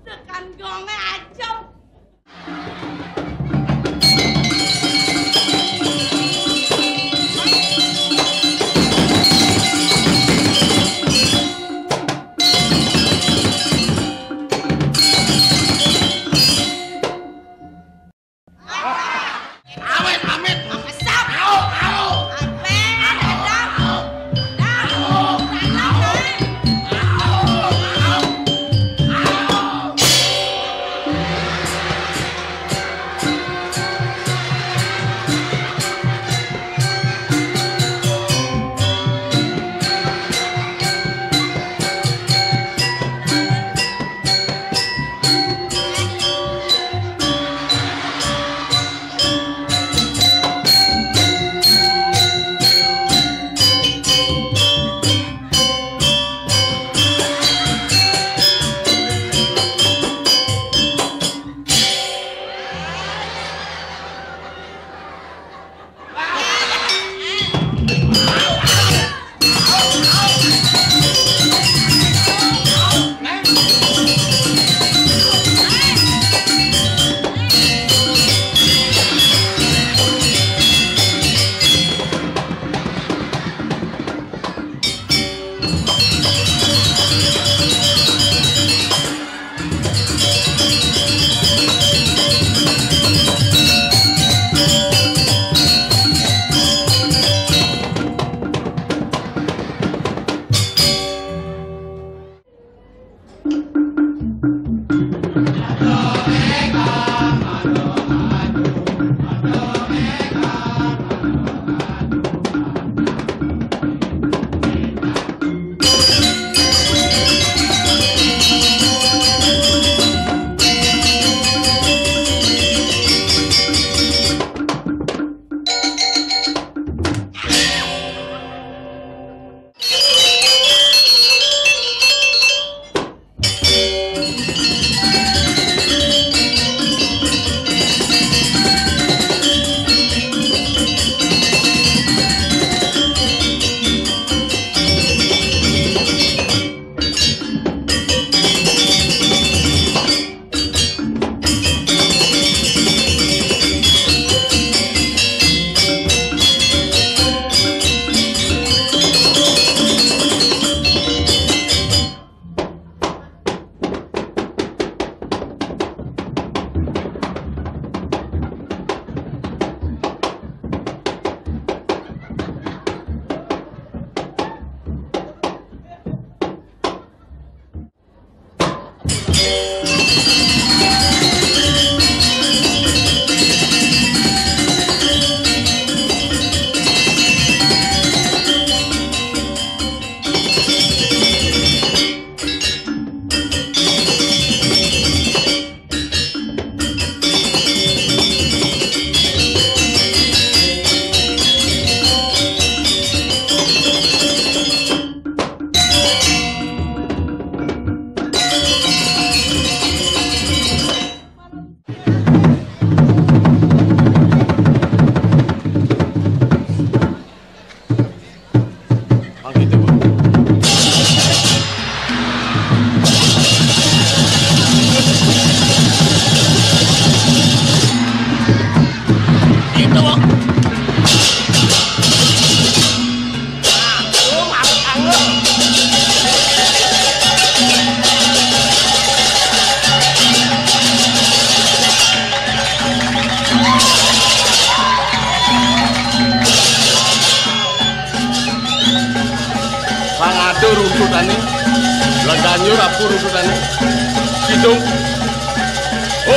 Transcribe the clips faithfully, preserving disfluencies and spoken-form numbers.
Tekan gonge aja. Awet, amit. Kesap. Au, au. Ape? Au, au. Dah. Au, au. Pangada runtutane, Leganyur apa runtutane? Kidung. Oh.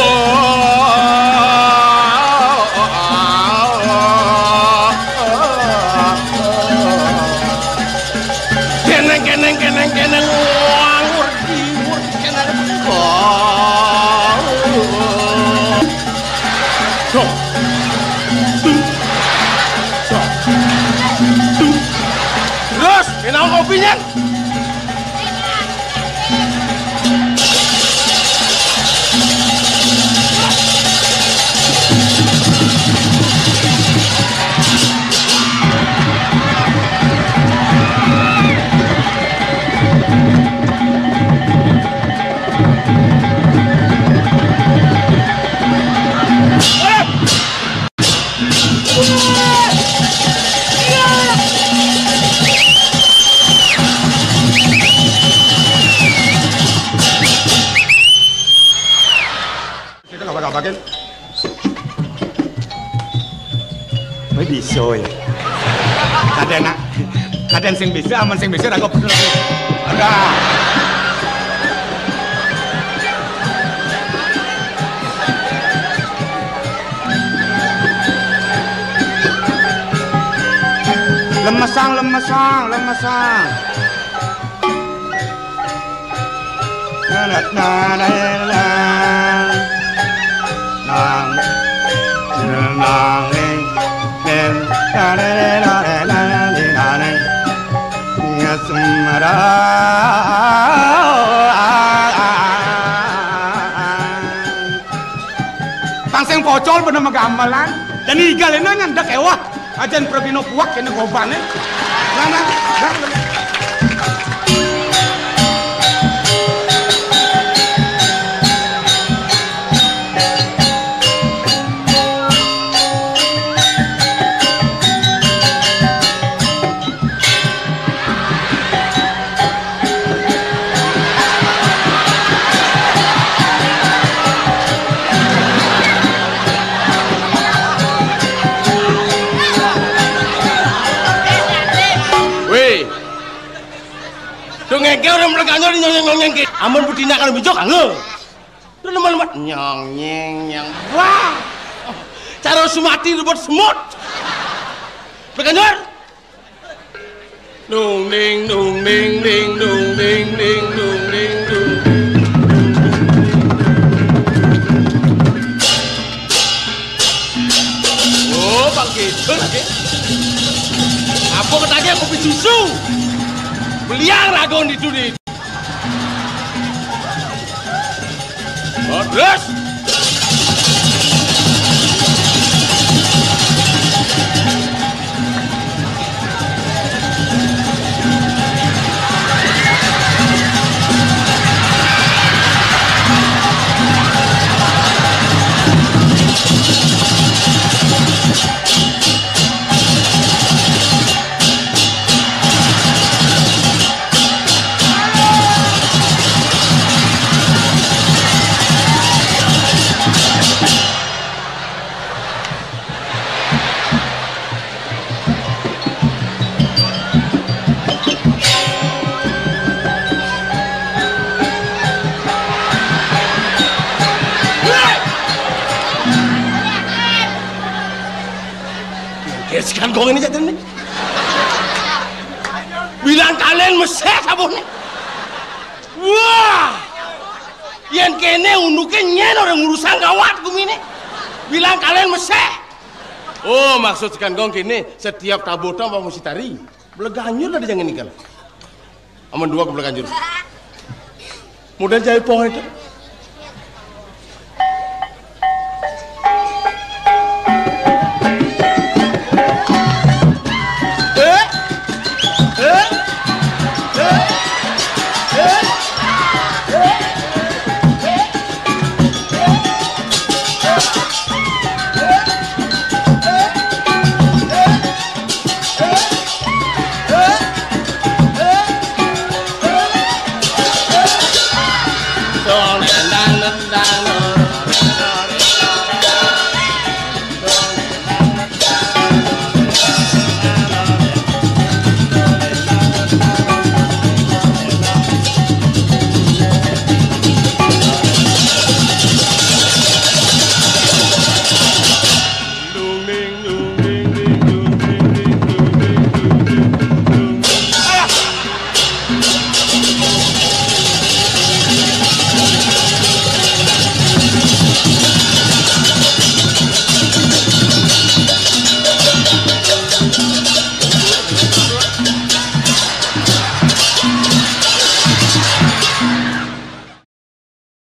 Keneng, keneng, keneng, keneng. Wah, ngurdi, ngurdi, keneng. Oh. Dok. Dok. Dok. Pinyen. Kita ngapa-ngapain? Wih, bisa ya. Kadang nak, kadang sing bisa, aman sing bisa, aku bener. Ada. Lemesang, lemesang, lemesang. Tang sing pocol bener magamelan. Dan igal ini ngendek ewah. Ajan prabina puak kene gobane. Nah, nah, nah. Weh. Tuh ngeke orang mereka nyong nyong nyong nyong ke. Amun betina kalau bijok angel. Tuh lemah lemah nyong nyeng nyong. Wah. Cara sumati rebut semut. Bekanyur. Dung ding dung ding ding dung ding ding dung ding dung. Oh, Bang Kidul lagi. Apa ketagih kopi susu? Beliang ragon itu di. Oh, terus. Gesekan gong ini jadi nih. Bilang kalian meseh sabuh nih. Wah. Yang kene unuke nyen orang urusan gawat gumine. Bilang kalian meseh. Oh, maksud sekan gong kene setiap tabotan mau mesti tari. Beleganjur ada jangan ikan. Aman dua ke beleganjur. Modal jaipong itu.